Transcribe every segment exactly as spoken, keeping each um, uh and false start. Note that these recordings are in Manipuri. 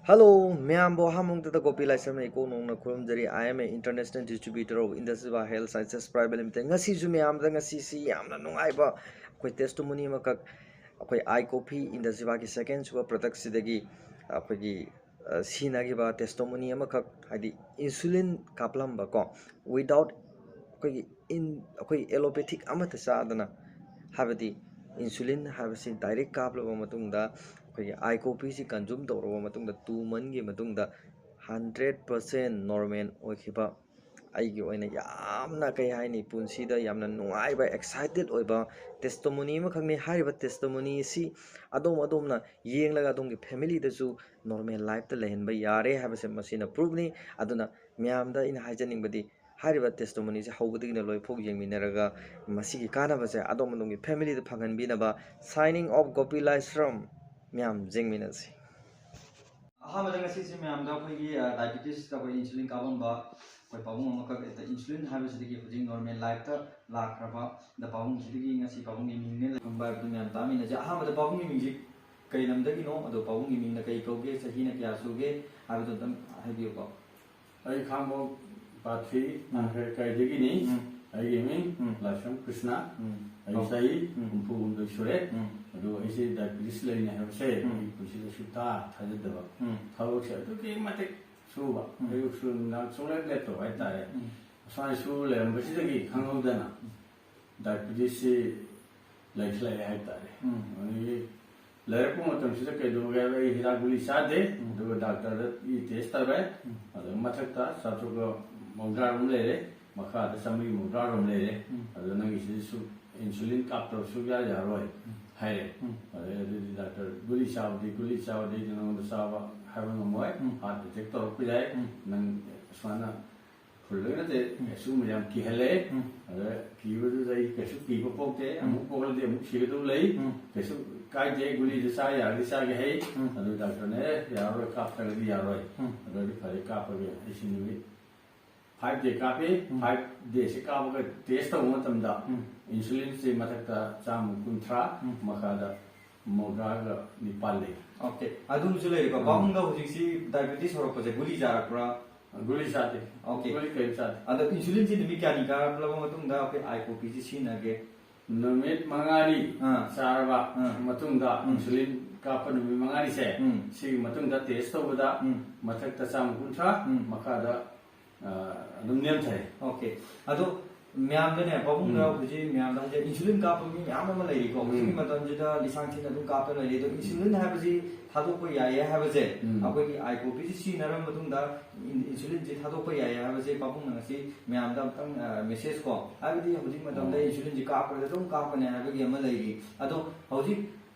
ꯍꯜꯂꯣ ꯃꯌꯥꯝꯕꯨ, ꯑꯍꯥꯟꯕ ꯃꯛꯇꯗ ꯒꯣꯄꯤ ꯂꯥꯏꯁ꯭ꯔꯝꯅ ꯏꯀꯣꯛ ꯅꯧꯅ ꯈꯨꯔꯨꯝꯖꯔꯤ꯫ I am a international distributor of Indashiva Health Sciences Private Limited꯫ ꯉꯁꯤꯁꯨ ꯃꯌꯥꯝꯗ ꯉꯁꯤꯁꯤ ꯌꯥꯝꯅ ꯅꯨꯡꯉꯥꯏꯕ ꯑꯩꯈꯣꯏ testimony ꯑꯃꯈꯛ, ꯑꯩꯈꯣꯏ I Coffee Indashivaꯒꯤ second ꯁꯨꯕ productꯁꯤꯗꯒꯤ ꯑꯩꯈꯣꯏꯒꯤ ꯑ, ꯁꯤꯖꯤꯟꯅꯈꯤꯕ testimony ꯑꯃꯈꯛ, ꯍꯥꯏꯗꯤ insulin ꯀꯥꯞꯂꯝꯕ ꯀꯣ, without ꯑꯩꯈꯣꯏꯒꯤ in ꯑꯩꯈꯣꯏ allopathic ꯑꯃꯠꯇ ꯆꯥꯗꯅ, ꯍꯥꯏꯕꯗꯤ insulin ꯍꯥꯏꯕꯁꯤ direct ꯀꯥꯞꯂꯕ ꯃꯇꯨꯡꯗ ꯑꯩꯈꯣꯏꯒꯤ I Coffeeꯁꯤ consume ꯇꯧꯔꯕ ꯃꯇꯨꯡꯗ two monthꯒꯤ ꯃꯇꯨꯡꯗ hundred percent normal ꯑꯣꯏꯈꯤꯕ, ꯑꯩꯒꯤ ꯑꯣꯏꯅ ꯌꯥꯝꯅ, ꯀꯩ ꯍꯥꯏꯅꯤ, ꯄꯨꯟꯁꯤꯗ ꯌꯥꯝꯅ ꯅꯨꯡꯉꯥꯏꯕ, excited ꯑꯣꯏꯕ testimony ꯑꯃꯈꯛꯅꯤ꯫ ꯍꯥꯏꯔꯤꯕ testimony ꯑꯁꯤ ꯑꯗꯣꯝ ꯑꯗꯣꯝꯅ ꯌꯦꯡꯂꯒ ꯑꯗꯣꯝꯒꯤ familyꯗꯁꯨ normal lifeꯇ ꯂꯩꯍꯟꯕ ꯌꯥꯔꯦ ꯍꯥꯏꯕꯁꯦ ꯃꯁꯤꯅ proofꯅꯤ꯫ ꯑꯗꯨꯅ ꯃꯌꯥꯝꯗ ꯑꯩꯅ ꯍꯥꯏꯖꯅꯤꯡꯕꯗꯤ, ꯍꯥꯏꯔꯤꯕ testimonyꯁꯦ ꯍꯧꯕꯗꯒꯤꯅ ꯂꯣꯏꯐꯥꯎ ꯌꯦꯡꯃꯤꯟꯅꯔꯒ ꯃꯁꯤꯒꯤ ꯀꯥꯟꯅꯕꯁꯦ ꯑꯗꯣꯝ ꯑꯗꯣꯝꯒꯤ familyꯗ ꯐꯪꯍꯟꯕꯤꯅꯕ꯫ Signing off, ꯒꯣꯄꯤ ꯂꯥꯏꯁ꯭ꯔꯝ꯫ ꯃꯌꯥꯝ ꯌꯦꯡꯃꯤꯟꯅꯁꯤ꯫ ꯑꯍꯥꯟꯕꯗ ꯉꯁꯤꯁꯦ ꯃꯌꯥꯝꯗ ꯑꯩꯈꯣꯏꯒꯤ, ꯑ, diabetesꯇ ꯑꯩꯈꯣꯏ insulin ꯀꯥꯞꯄꯝꯕ ꯑꯩꯈꯣꯏ ꯄꯥꯕꯨꯡ ꯑꯃꯈꯛ, insulin ꯍꯥꯏꯕꯁꯤꯗꯒꯤ ꯍꯧꯖꯤꯛ normal lifeꯇ ꯂꯥꯛꯈ꯭ꯔꯕ, ꯑꯗ ꯄꯥꯕꯨꯡꯁꯤꯗꯒꯤ ꯉꯁꯤ ꯄꯥꯕꯨꯡꯒꯤ ꯃꯤꯡꯅꯦ ꯈꯪꯕ ꯍꯥꯏꯕꯗꯨ ꯃꯌꯥꯝ ꯇꯥꯃꯤꯟꯅꯁꯦ꯫ ꯑꯍꯥꯟꯕꯗ ꯄꯥꯕꯨꯡꯒꯤ ꯃꯤꯡꯁꯤ ꯀꯩ ꯂꯝꯗꯒꯤꯅꯣ, ꯑꯗꯣ ꯄꯥꯕꯨꯡꯒꯤ ꯃꯤꯡꯅ ꯀꯩ ꯀꯧꯒꯦ, ꯆꯍꯤꯅ ꯀꯌꯥ ꯁꯨꯒꯦ ꯍꯥꯏꯕꯗꯨ ꯑꯗꯨꯝ ꯍꯥꯏꯕꯤꯌꯨꯀꯣ꯫ ꯑꯩ ꯈꯥꯡꯕꯣꯛ ꯄꯥꯊ꯭ꯔꯤ, ꯎꯝ꯫ ꯅꯥꯡꯈꯩ ꯀꯥꯏꯗꯒꯤꯅꯤ꯫ ꯎꯝ꯫ ꯑꯩꯒꯤ ꯃꯤꯡ ꯎꯝ꯫ ꯂꯥꯏꯁ꯭ꯔꯝ ꯀ꯭ꯔꯤꯁꯅ꯫ ꯎꯝ꯫ ꯑꯩ ꯑꯣ꯫ ꯆꯍꯤ ꯎꯝ꯫ ꯍꯨꯝꯐꯨ ꯍꯨꯝꯗꯣꯏ ꯁꯨꯔꯦ꯫ ꯎꯝ꯫ ꯑꯗꯣ ꯑꯩꯁꯦ diabetes ꯂꯩꯅꯤ ꯍꯥꯏꯕꯁꯦ ꯎꯝ꯫ ꯑꯩꯒꯤ ꯄꯨꯟꯁꯤꯗ ꯁꯨꯛꯊꯥ ꯊꯥꯖꯗꯕ꯫ ꯎꯝ꯫ ꯊꯕꯛꯁꯦ ꯑꯗꯨꯛꯀꯤ ꯃꯇꯤꯛ ꯁꯨꯕ, ꯎꯝ꯫ ꯑꯌꯨꯛꯁꯨ ꯅꯨꯡꯗꯥꯡ ꯁꯨꯡꯂꯦꯞ ꯂꯦꯞꯇꯕ ꯍꯥꯏꯇꯥꯔꯦ꯫ ꯎꯝ꯫ ꯑꯁꯨꯃꯥꯏꯅ ꯁꯨ ꯂꯩꯔꯝꯕꯁꯤꯗꯒꯤ ꯈꯪꯍꯧꯗꯅ ꯎꯝ꯫ diabetesꯁꯤ ꯂꯩꯁꯤꯜꯂꯛꯑꯦ ꯍꯥꯏꯇꯥꯔꯦ꯫ ꯎꯝ꯫ ꯑꯗꯒꯤ ꯂꯩꯔꯛꯄ ꯃꯇꯝꯁꯤꯗ ꯀꯩꯗꯧꯒꯦ ꯍꯥꯏꯕ, ꯑꯩ ꯍꯤꯗꯥꯛ ꯒꯨꯂꯤ ꯆꯥꯗꯦ꯫ ꯎꯝ꯫ ꯑꯗꯨꯒ doctorꯗ ꯏ test ꯇꯧꯔꯦ꯫ ꯎꯝ꯫ ꯑꯗꯨꯒ ꯃꯊꯛꯇ ꯆꯥꯇ꯭ꯔꯨꯛꯀ ꯃꯧꯗ꯭ꯔꯥꯔꯣꯝ ꯂꯩꯔꯦ, ꯃꯈꯥꯗ ꯆꯥꯃꯔꯤ ꯃꯧꯗ꯭ꯔꯥꯔꯣꯝ ꯂꯩꯔꯦ꯫ ꯎꯝ꯫ ꯑꯗꯣ ꯅꯪꯒꯤꯁꯤꯗꯤ ꯁꯨ-, insulin ꯀꯥꯞꯇꯕ ꯁꯨꯛꯌꯥ ꯌꯥꯔꯣꯏ ꯎꯝ꯫ ꯍꯥꯏꯔꯦ꯫ ꯎꯝ꯫ ꯑꯗꯩ ꯑꯗꯨꯗꯤ doctor, ꯒꯨꯂꯤ ꯆꯥꯕꯗꯤ, ꯒꯨꯂꯤ ꯆꯥꯕꯗꯤ ꯑꯩꯗꯤ ꯅꯉꯣꯟꯗ ꯆꯥꯕ ꯍꯥꯏꯕ ꯉꯝꯃꯣꯏ꯫ ꯎꯝ꯫ Heart attack ꯇꯧꯔꯛꯄ ꯌꯥꯏ꯫ ꯎꯝ꯫ ꯅꯪ ꯁꯨꯃꯥꯏꯅ ꯐꯨꯜꯂꯒ ꯅꯠꯇꯦ, ꯎꯝ꯫ ꯀꯩꯁꯨ ꯌꯥꯝ ꯀꯤꯍꯜꯂꯦ꯫ ꯎꯝ꯫ ꯑꯗ ꯀꯤꯕꯗꯨꯗ ꯑꯩ ꯀꯩꯁꯨ ꯀꯤꯕ ꯄꯣꯛꯇꯦ꯫ ꯎꯝ꯫ ꯑꯃꯨꯛ ꯄꯣꯛꯂꯗꯤ ꯑꯃꯨꯛ ꯁꯤꯒꯗꯧ ꯂꯩ꯫ ꯎꯝ꯫ ꯀꯩꯁꯨ ꯀꯥꯏꯗꯦ, ꯒꯨꯂꯤꯗꯨ ꯆꯥ ꯌꯥꯔꯗꯤ ꯆꯥꯒꯦ ꯍꯥꯏ꯫ ꯎꯝ꯫ ꯑꯗꯨ doctorꯅ, "ꯑꯦ, ꯌꯥꯔꯔꯣꯏ, ꯀꯥꯞꯇ꯭ꯔꯒꯗꯤ ꯌꯥꯔꯣꯏ"꯫ ꯎꯝ꯫ ꯑꯗꯨꯗꯤ ꯐꯔꯦ, ꯀꯥꯞꯄꯒꯦ꯫ ꯑꯩꯁꯤ ꯅꯨꯃꯤꯠ five day ꯀꯥꯞꯄꯤ꯫ ꯎꯝ꯫ Five dayꯁꯤ ꯀꯥꯞꯄꯒ test ꯇꯧꯕ ꯃꯇꯝꯗ ꯎꯝ꯫ insulinꯁꯤ ꯃꯊꯛꯇ ꯆꯥꯝꯃ ꯀꯨꯟꯊ꯭ꯔꯥ, ꯎꯝ꯫ ꯃꯈꯥꯗ ꯃꯧꯗ꯭ꯔꯥꯒ ꯅꯤꯄꯥꯜ ꯂꯩ꯫ ꯑꯣꯀꯦ, ꯑꯗꯨꯝꯁꯨ ꯂꯩꯔꯦꯀꯣ꯫ ꯎꯝ. ꯄꯥꯕꯨꯡꯗ ꯍꯧꯖꯤꯛꯁꯤ ꯗꯥꯏꯕꯦꯇꯤꯁ ꯍꯧꯔꯛꯄꯁꯦ ꯒꯨꯂꯤ ꯆꯥꯔꯛꯄ꯭ꯔꯥ? ꯒꯨꯂꯤ ꯆꯥꯗꯦ꯫ ꯑꯣꯀꯦ. ꯒꯨꯂꯤ ꯀꯔꯤꯝ ꯆꯥꯗꯦ꯫ ꯑꯗꯣ ꯏꯟꯁꯨꯂꯤꯟꯁꯤ ꯅꯨꯃꯤꯠ ꯀꯌꯥꯅꯤ ꯀꯥꯔꯛꯂꯕ ꯃꯇꯨꯡꯗ ꯑꯩꯈꯣꯏ ꯑꯥꯏꯀꯣꯄꯤꯁꯤ ꯁꯤꯖꯤꯟꯅꯒꯦ? ꯅꯨꯃꯤꯠ ꯃꯉꯥꯅꯤ ꯑꯥ. ꯆꯥꯔꯕ ꯑꯥ. ꯃꯇꯨꯡꯗ, ꯎꯝ. ꯏꯟꯁꯨꯂꯤꯟ ꯀꯥꯞꯄ ꯅꯨꯃꯤꯠ ꯃꯉꯥꯅꯤꯁꯦ, ꯎꯝ. ꯁꯤꯒꯤ ꯃꯇꯨꯡꯗ ꯇꯦꯁ ꯇꯧꯕꯗ ꯎꯝ. ꯃꯊꯛꯇ ꯆꯥꯝꯃ ꯀꯨꯟꯊ꯭ꯔꯥ, ꯎꯝ. ꯃꯈꯥꯗ, ꯑ, ꯑꯗꯨꯝ ꯅꯦꯝꯊꯔꯦ꯫ ꯑꯣꯀꯦ. ꯑꯗꯣ ꯃꯌꯥꯝꯗꯅꯦ, ꯄꯥꯕꯨꯡꯗ ꯎꯝ. ꯍꯧꯖꯤꯛ ꯃꯌꯥꯝꯗ ꯍꯧꯖꯤꯛ ꯏꯟꯁꯨꯂꯤꯟ ꯀꯥꯞꯄ ꯃꯤ ꯃꯌꯥꯝ ꯑꯃ ꯂꯩꯔꯤꯀꯣ꯫ ꯎꯝ. ꯍꯧꯖꯤꯛꯀꯤ ꯃꯇꯝꯁꯤꯗ ꯂꯤꯁꯥꯡ ꯊꯤꯟ ꯑꯗꯨꯝ ꯀꯥꯞꯄ ꯂꯩꯔꯤ꯫ ꯑꯗꯣ ꯏꯟꯁꯨꯂꯤꯟ ꯍꯥꯏꯕꯁꯤ ꯊꯥꯗꯣꯛꯄ ꯌꯥꯏꯌꯦ ꯍꯥꯏꯕꯁꯦ, ꯎꯝ. ꯑꯩꯈꯣꯏꯒꯤ ꯑꯥꯏꯀꯣꯄꯤꯁꯤ ꯁꯤꯖꯤꯟꯅꯔꯕ ꯃꯇꯨꯡꯗ ꯏꯟ-, ꯏꯟꯁꯨꯂꯤꯟꯁꯤ ꯊꯥꯗꯣꯛꯄ ꯌꯥꯏꯌꯦ ꯍꯥꯏꯕꯁꯦ ꯄꯥꯕꯨꯡꯅ ꯉꯁꯤ ꯃꯌꯥꯝꯗ ꯑꯝꯇꯪ, ꯑ, ꯃꯦꯁꯦꯖ ꯀꯣ, ꯍꯥꯏꯕꯗꯤ ꯍꯧꯖꯤꯛ ꯃꯇꯝꯗ ꯑꯣ. ꯏꯟꯁꯨꯂꯤꯟꯁꯤ ꯀꯥꯞꯄꯗ ꯑꯗꯨꯝ ꯀꯥꯞꯄꯅꯦ ꯍꯥꯏꯕꯒꯤ ꯑꯃ ꯂꯩꯔꯤ꯫ ꯑꯗꯣ ꯍꯧꯖꯤꯛ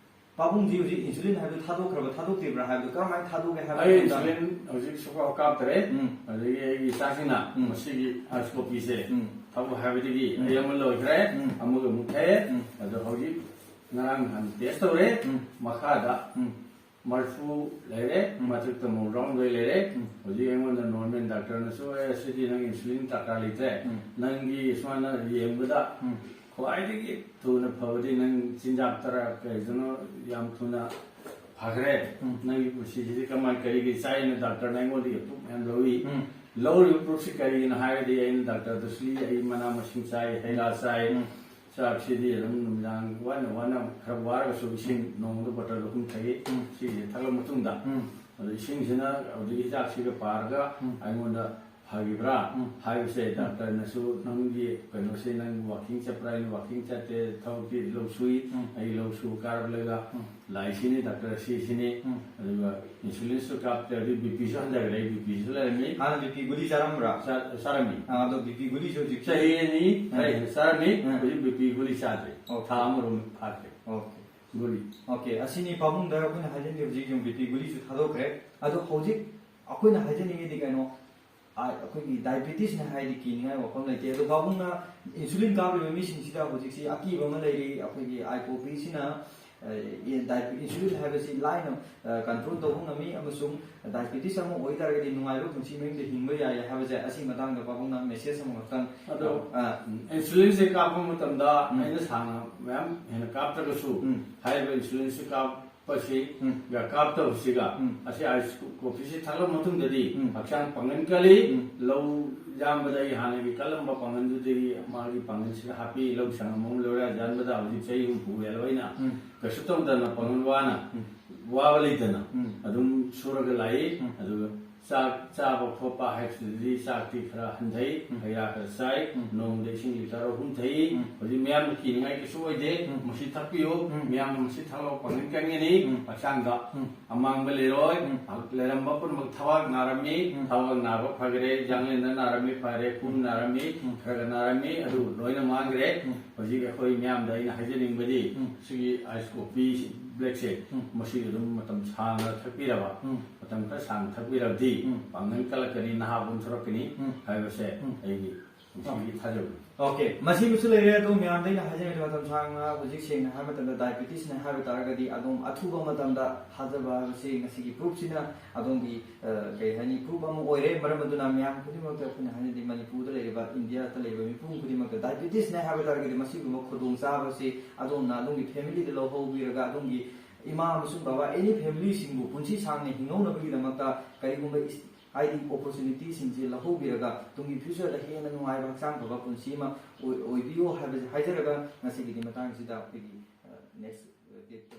ꯄꯥꯕꯨꯡꯁꯤ ꯍꯧꯖꯤꯛ ꯏꯟꯁꯨꯂꯤꯟ ꯍꯥꯏꯕꯗꯨ ꯊꯥꯗꯣꯛꯈ꯭ꯔꯕ ꯊꯥꯗꯣꯛꯇ꯭ꯔꯤꯕ꯭ꯔꯥ ꯍꯥꯏꯕꯗꯨ ꯀꯔꯝꯍꯥꯏꯅ ꯊꯥꯗꯣꯛꯀꯦ ꯍꯥꯏꯕ ꯑꯩ ꯃꯇꯝꯗ ꯏꯟꯁꯨꯂꯤꯟ ꯍꯧꯖꯤꯛ ꯁꯨꯡꯀꯥꯞ ꯀꯥꯞꯇ꯭ꯔꯦ꯫ ꯎꯝ. ꯑꯗꯒꯤ ꯑꯩꯒꯤ ꯏꯆꯥꯁꯤꯡꯅ ꯎꯝ. ꯃꯁꯤꯒꯤ ꯑꯥꯏꯀꯣꯄꯤꯁꯦ ꯎꯝ. ꯊꯛꯎ ꯍꯥꯏꯕꯗꯒꯤ ꯎꯝ. ꯑꯩ ꯑꯃ ꯂꯣꯏꯈ꯭ꯔꯦ, ꯎꯝ. ꯑꯃꯒ ꯑꯃꯨꯛ ꯊꯛꯑꯦ꯫ ꯎꯝ. ꯑꯗꯣ ꯍꯧꯖꯤꯛ ꯉꯔꯥꯡ ꯅꯍꯥꯟ ꯇꯦꯁ ꯇꯧꯔꯦ꯫ ꯎꯝ. ꯃꯈꯥꯗ ꯎꯝ. ꯃꯔꯐꯨ ꯂꯩꯔꯦ, ꯎꯝ. ꯃꯊꯛꯇ ꯃꯧꯗ꯭ꯔꯥꯍꯨꯝꯗꯣꯏ ꯂꯩꯔꯦ꯫ ꯎꯝ. ꯍꯧꯖꯤꯛ ꯑꯩꯉꯣꯟꯗ ꯅꯣꯔꯃꯦꯜ ꯗꯥꯛꯇꯔꯅꯁꯨ, "ꯑꯦ, ꯁꯤꯗꯤ ꯅꯪ ꯏꯟꯁꯨꯂꯤꯟ ꯗꯔꯀꯥꯔ ꯂꯩꯇ꯭ꯔꯦ, ꯎꯝ. ꯅꯪꯒꯤ ꯁꯨꯃꯥꯏꯅ ꯌꯦꯡꯕꯗ ꯎꯝ. ꯈ꯭ꯋꯥꯏꯗꯒꯤ ꯊꯨꯅ ꯐꯕꯗꯤ ꯅꯪ ꯆꯤꯟꯖꯥꯛ ꯇꯔꯥ ꯀꯩꯗꯅꯣ ꯌꯥꯝ ꯊꯨꯅ ꯐꯈ꯭ꯔꯦ꯫ ꯎꯝ. ꯅꯪꯒꯤ ꯄꯨꯟꯁꯤꯁꯤꯗꯤ ꯀꯃꯥꯏ ꯀꯔꯤꯒꯤ ꯆꯥꯏꯅ ꯗꯥꯛꯇꯔꯅ ꯑꯩꯉꯣꯟꯗꯒꯤ ꯄ꯭ꯔꯨꯐ ꯃꯌꯥꯝ ꯂꯧꯏ꯫ ꯎꯝ. ꯂꯧꯔꯤꯕ ꯄ꯭ꯔꯨꯐꯁꯤ ꯀꯔꯤꯒꯤꯅꯣ ꯍꯥꯏꯔꯗꯤ ꯑꯩꯅ ꯗꯥꯛꯇꯔꯗꯁꯨ ꯑꯩ ꯃꯅꯥ ꯃꯁꯤꯡ ꯆꯥꯏ, ꯍꯩ ꯔꯥ ꯆꯥꯏ, ꯎꯝ. ꯆꯥꯛꯁꯤꯗꯤ ꯑꯗꯨꯝ ꯅꯨꯃꯤꯗꯥꯡ ꯋꯥꯅ ꯋꯥꯅ ꯈꯔ ꯋꯥꯔꯒꯁꯨ ꯏꯁꯤꯡ ꯅꯣꯡꯃꯗ ꯕꯣꯇꯜ ꯑꯍꯨꯝ ꯊꯛꯏ꯫ ꯎꯝ. ꯁꯤꯁꯦ ꯊꯛꯂꯕ ꯃꯇꯨꯡꯗ ꯎꯝ. ꯑꯗꯣ ꯏꯁꯤꯡꯁꯤꯅ ꯍꯧꯖꯤꯛ ꯍꯤꯗꯥꯛꯁꯤꯒ ꯄꯥꯔꯒ ꯎꯝ. ꯑꯩꯉꯣꯟꯗ ꯐꯈꯤꯕ꯭ꯔꯥ ꯎꯝ. ꯍꯥꯏꯕꯁꯦ ꯗꯥꯛꯇꯔꯅꯁꯨ ꯅꯪꯒꯤ ꯀꯩꯅꯣꯁꯦ, ꯅꯪ ꯋꯥꯀꯤꯡ ꯆꯠꯄ꯭ꯔꯥ? ꯑꯩꯅ ꯋꯥꯀꯤꯡ ꯆꯠꯇꯦ, ꯊꯕꯛꯇꯤ ꯂꯧ ꯁꯨꯏ꯫ ꯎꯝ. ꯑꯩ ꯂꯧ ꯁꯨ ꯀꯥꯔꯛꯂꯒ ꯎꯝ. ꯂꯥꯏꯁꯤꯅꯤ, ꯗꯥꯛꯇꯔ ꯁꯤꯁꯤꯅꯤ, ꯎꯝ. ꯑꯗꯨꯒ ꯏꯟꯁꯨꯂꯤꯟꯁꯨ ꯀꯥꯞꯇꯦ, ꯑꯗꯨꯒꯤ ꯕꯤ ꯄꯤꯁꯨ ꯍꯟꯊꯈ꯭ꯔꯦ꯫ ꯑꯩ ꯕꯤ ꯄꯤꯁꯨ ꯂꯩꯔꯝꯃꯤ꯫ ꯍꯥꯟꯅ ꯕꯤ ꯄꯤ ꯒꯨꯂꯤ ꯆꯥꯔꯝꯕ꯭ꯔꯥ? ꯆꯥ-, ꯆꯥꯔꯝꯃꯤ꯫ ꯑꯥ, ꯑꯗꯣ ꯕꯤ ꯄꯤ ꯒꯨꯂꯤꯁꯨ ꯍꯧꯖꯤꯛ ꯆꯍꯤ ꯑꯅꯤ ꯎꯝ. ꯈꯔ ꯍꯦꯟꯅ ꯆꯥꯔꯝꯃꯤ꯫ ꯎꯝ. ꯍꯧꯖꯤꯛ ꯕꯤ ꯄꯤ ꯒꯨꯂꯤ ꯆꯥꯗ꯭ꯔꯦ꯫ ꯑꯣꯀꯦ. ꯊꯥ ꯑꯃꯔꯣꯝ ꯐꯥꯗ꯭ꯔꯦ ꯑꯣꯀꯦ. ꯒꯨꯂꯤ꯫ ꯑꯣꯀꯦ, ꯑꯁꯤꯅꯤ ꯄꯥꯕꯨꯡꯗ ꯑꯩꯈꯣꯏꯅ ꯍꯥꯏꯖꯅꯤꯡꯉꯤ꯫ ꯍꯧꯖꯤꯛ ꯌꯦꯡ, ꯕꯤ ꯄꯤ ꯒꯨꯂꯤꯁꯨ ꯊꯥꯗꯣꯛꯈ꯭ꯔꯦ꯫ ꯑꯗꯣ ꯍꯧꯖꯤꯛ ꯑꯩꯈꯣꯏꯅ ꯍꯥꯏꯖꯅꯤꯡꯉꯤꯗꯤ ꯀꯩꯅꯣ, ꯑ, ꯑꯩꯈꯣꯏꯒꯤ ꯗꯥꯏꯕꯦꯇꯤꯁꯅ ꯍꯥꯏꯗꯤ ꯀꯤꯅꯤꯡꯉꯥꯏ ꯋꯥꯐꯝ ꯂꯩꯇꯦ꯫ ꯑꯗꯣ ꯄꯥꯕꯨꯡꯅ ꯏꯟꯁꯨꯂꯤꯟ ꯀꯥꯞꯂꯤꯕ ꯃꯤꯁꯤꯡꯁꯤꯗ ꯍꯧꯖꯤꯛꯁꯤ ꯑꯀꯤꯕ ꯑꯃ ꯂꯩꯔꯤ꯫ ꯑꯩꯈꯣꯏꯒꯤ ꯑꯥꯏꯀꯣꯄꯤꯁꯤꯅ ꯏꯟꯁꯨꯂꯤꯟ ꯍꯥꯏꯕꯁꯤ ꯂꯥꯏꯅ ꯀꯟꯇ꯭ꯔꯣꯜ ꯇꯧꯕ ꯉꯝꯃꯤ ꯑꯃꯁꯨꯡ ꯗꯥꯏꯕꯦꯇꯤꯁ ꯑꯃ ꯑꯣꯏꯇꯥꯔꯒꯗꯤ ꯅꯨꯡꯉꯥꯏꯕ ꯄꯨꯟꯁꯤ ꯃꯍꯤꯡꯗ ꯍꯤꯡꯕ ꯌꯥꯏ ꯍꯥꯏꯕꯁꯦ, ꯑꯁꯤ ꯃꯇꯥꯡꯗ ꯄꯥꯕꯨꯡꯅ ꯃꯦꯁꯦꯖ ꯑꯃꯈꯛꯇꯪ ꯑꯗꯣ ꯑ, ꯏꯟꯁꯨꯂꯤꯟꯁꯦ ꯀꯥꯞꯄ ꯃꯇꯝꯗ ꯎꯝ꯫ ꯑꯩꯅ ꯁꯥꯡꯅ ꯃꯌꯥꯝ ꯍꯦꯟꯅ ꯀꯥꯞꯇ꯭ꯔꯒꯁꯨ ꯎꯝ꯫ ꯍꯥꯏꯔꯤꯕ ꯏꯟꯁꯨꯂꯤꯟꯁꯦ ꯀꯥꯞꯄꯁꯤ ꯎꯝ꯫ ꯒ ꯀꯥꯞꯇꯕꯁꯤꯒ ꯎꯝ꯫ ꯑꯁꯤ ꯑꯥꯏꯁ ꯀꯣꯐꯤꯁꯤ ꯊꯛꯂꯕ ꯃꯇꯨꯡꯗꯗꯤ ꯎꯝ꯫ ꯍꯛꯆꯥꯡ ꯄꯥꯡꯒꯟ ꯀꯜꯂꯤ꯫ ꯎꯝ꯫ ꯂꯧ ꯌꯥꯟꯕꯗ ꯑꯩ ꯍꯥꯟꯅꯒꯤ ꯀꯜꯂꯝꯕ ꯄꯥꯡꯒꯟꯗꯨꯗꯒꯤ ꯃꯥꯒꯤ ꯄꯥꯡꯒꯟꯁꯤꯒ ꯍꯥꯞꯄꯤ꯫ ꯂꯧ ꯁꯪꯉꯝ ꯑꯃ ꯂꯧꯔ ꯌꯥꯟꯕꯗ ꯍꯧꯖꯤꯛ ꯆꯍꯤ ꯍꯨꯝꯐꯨ ꯍꯦꯜꯂꯕ ꯑꯩꯅ ꯎꯝ꯫ ꯀꯩꯁꯨ ꯇꯧꯗꯅ ꯄꯥꯡꯒꯟ ꯋꯥꯅ ꯎꯝ꯫ ꯋꯥꯕ ꯂꯩꯇꯅ ꯎꯝ꯫ ꯑꯗꯨꯝ ꯁꯨꯔꯒ ꯂꯥꯛꯏ꯫ ꯎꯝ꯫ ꯑꯗꯨꯒ ꯆꯥꯛ ꯆꯥꯕ ꯈꯣꯠꯄ ꯍꯥꯏꯕꯁꯤꯗꯤ ꯆꯥꯛꯇꯤ ꯈꯔ ꯍꯟꯊꯩ꯫ ꯎꯝ꯫ ꯍꯩ ꯔꯥ ꯈꯔ ꯆꯥꯏ꯫ ꯎꯝ꯫ ꯅꯣꯡꯃꯗ ꯏꯁꯤꯡ ꯂꯤꯇꯔ ꯑꯍꯨꯝ ꯊꯛꯏ꯫ ꯎꯝ꯫ ꯍꯧꯖꯤꯛ ꯃꯌꯥꯝꯅ ꯀꯤꯅꯤꯡꯉꯥꯏ ꯀꯩꯁꯨ ꯑꯣꯏꯗꯦ꯫ ꯎꯝ꯫ ꯃꯁꯤ ꯊꯛꯄꯤꯌꯨ꯫ ꯎꯝ꯫ ꯃꯌꯥꯝꯅ ꯃꯁꯤ ꯊꯛꯂꯒ ꯄꯥꯡꯒꯟ ꯀꯟꯒꯅꯤ꯫ ꯎꯝ꯫ ꯍꯛꯆꯥꯡꯗ ꯎꯝ꯫ ꯑꯃꯥꯡꯕ ꯂꯩꯔꯣꯏ꯫ ꯎꯝ꯫ ꯂꯩꯔꯝꯕ ꯄꯨꯝꯅꯃꯛ ꯊꯕꯥꯛ ꯅꯥꯔꯝꯃꯤ꯫ ꯎꯝ꯫ ꯊꯕꯥꯛ ꯅꯥꯕ ꯐꯈ꯭ꯔꯦ꯫ ꯌꯥꯡꯂꯦꯟꯗ ꯅꯥꯔꯝꯃꯤ ꯐꯔꯦ꯫ ꯈꯨꯎ ꯅꯥꯔꯝꯃꯤ ꯎꯝ꯫ ꯈꯔ ꯈꯔ ꯅꯥꯔꯝꯃꯤ꯫ ꯑꯗꯨ ꯂꯣꯏꯅ ꯃꯥꯡꯈ꯭ꯔꯦ꯫ ꯎꯝ꯫ ꯍꯧꯖꯤꯛ ꯑꯩꯈꯣꯏ ꯃꯌꯥꯝꯗ ꯑꯩꯅ ꯍꯥꯏꯖꯅꯤꯡꯕꯗꯤ ꯎꯝ꯫ ꯁꯤꯒꯤ ꯑꯥꯏꯁ ꯀꯣꯐꯤ ꯕ꯭ꯂꯦꯛꯁꯦ ꯎꯝ꯫ ꯃꯁꯤ ꯑꯗꯨꯝ ꯃꯇꯝ ꯁꯥꯡꯅ ꯊꯛꯄꯤꯔꯕ ꯎꯝ꯫ ꯃꯇꯝ ꯈꯔ ꯁꯥꯡꯅ ꯊꯛꯄꯤꯔꯕꯗꯤ ꯎꯝ꯫ ꯄꯥꯡꯒꯜ ꯀꯜꯂꯛꯀꯅꯤ, ꯅꯍꯥ ꯑꯣꯟꯊꯣꯔꯛꯀꯅꯤ ꯎꯝ꯫ ꯍꯥꯏꯕꯁꯦ ꯎꯝ꯫ ꯑꯩꯒꯤ ꯄꯨꯟꯁꯤꯒꯤ ꯊꯥꯖꯕꯅꯤ꯫ ꯑꯣꯀꯦ, ꯃꯁꯤꯃꯁꯨ ꯂꯩꯔꯦ꯫ ꯑꯗꯣ ꯃꯌꯥꯝꯗ ꯑꯩꯅ ꯍꯥꯏꯖꯅꯤꯡꯉꯤꯁꯦ, ꯃꯇꯝ ꯁꯥꯡꯅ ꯍꯧꯖꯤꯛ ꯁꯦꯡꯅ ꯍꯥꯏꯕ ꯃꯇꯝꯗ ꯗꯥꯏꯕꯦꯇꯤꯁꯅꯦ ꯍꯥꯏꯕ ꯇꯥꯔꯒꯗꯤ ꯑꯗꯨꯝ ꯑꯊꯨꯕ ꯃꯇꯝꯗ ꯊꯥꯖꯕ ꯍꯥꯏꯕꯁꯤ ꯉꯁꯤꯒꯤ ꯄ꯭ꯔꯨꯐꯁꯤꯅ ꯑꯗꯣꯝꯒꯤ ꯑ, ꯀꯩ ꯍꯥꯏꯅꯤ, ꯄ꯭ꯔꯨꯐ ꯑꯃ ꯑꯣꯏꯔꯦ꯫ ꯃꯔꯝ ꯑꯗꯨꯅ ꯃꯌꯥꯝ ꯈꯨꯗꯤꯡꯃꯛꯇ ꯑꯩꯈꯣꯏꯅ ꯍꯥꯏꯅꯗꯤ ꯃꯅꯤꯄꯨꯔꯗ ꯂꯩꯔꯤꯕ, ꯏꯟꯗꯤꯌꯥꯗ ꯂꯩꯔꯤꯕ ꯃꯤꯄꯨꯝ ꯈꯨꯗꯤꯡꯃꯛꯇ ꯗꯥꯏꯕꯦꯇꯤꯁꯅꯦ ꯍꯥꯏꯕ ꯇꯥꯔꯒꯗꯤ ꯃꯁꯤꯒꯨꯝꯕ ꯈꯨꯗꯣꯡꯆꯥꯕꯁꯤ ꯑꯗꯣꯝꯅ ꯑꯗꯣꯝꯒꯤ ꯐꯦꯃꯤꯂꯤꯗ ꯂꯧꯍꯧꯕꯤꯔꯒ ꯑꯗꯣꯝꯒꯤ ꯏꯃꯥ ꯑꯃꯁꯨꯡ ꯕꯕꯥ, ꯑꯦꯅꯤ ꯐꯦꯃꯤꯂꯤꯁꯤꯡꯕꯨ ꯄꯨꯟꯁꯤ ꯁꯥꯡꯅ ꯍꯤꯡꯍꯧꯅꯕꯒꯤꯗꯃꯛꯇ ꯀꯔꯤꯒꯨꯝꯕ ꯏꯁ-, ꯍꯥꯏꯗꯤ ꯑꯣꯄꯣꯔꯆꯨꯅꯤꯇꯤꯁꯤꯡꯁꯦ ꯂꯧꯍꯧꯕꯤꯔꯒ ꯇꯨꯡꯒꯤ ꯐ꯭ꯌꯨꯆꯔꯗ ꯍꯦꯟꯅ ꯅꯨꯡꯉꯥꯏꯕ, ꯍꯛꯆꯥꯡ ꯐꯕ ꯄꯨꯟꯁꯤ ꯑꯃ ꯑꯣꯏ-, ꯑꯣꯏꯕꯤꯌꯨ ꯍꯥꯏꯕꯁꯦ ꯍꯥꯏꯖꯔꯒ ꯉꯁꯤꯒꯤꯗꯤ ꯃꯇꯥꯡꯁꯤꯗ ꯑꯩꯈꯣꯏꯒꯤ, ꯑ, ꯅꯦꯛꯁ, ꯑ, ꯗꯦꯠꯇ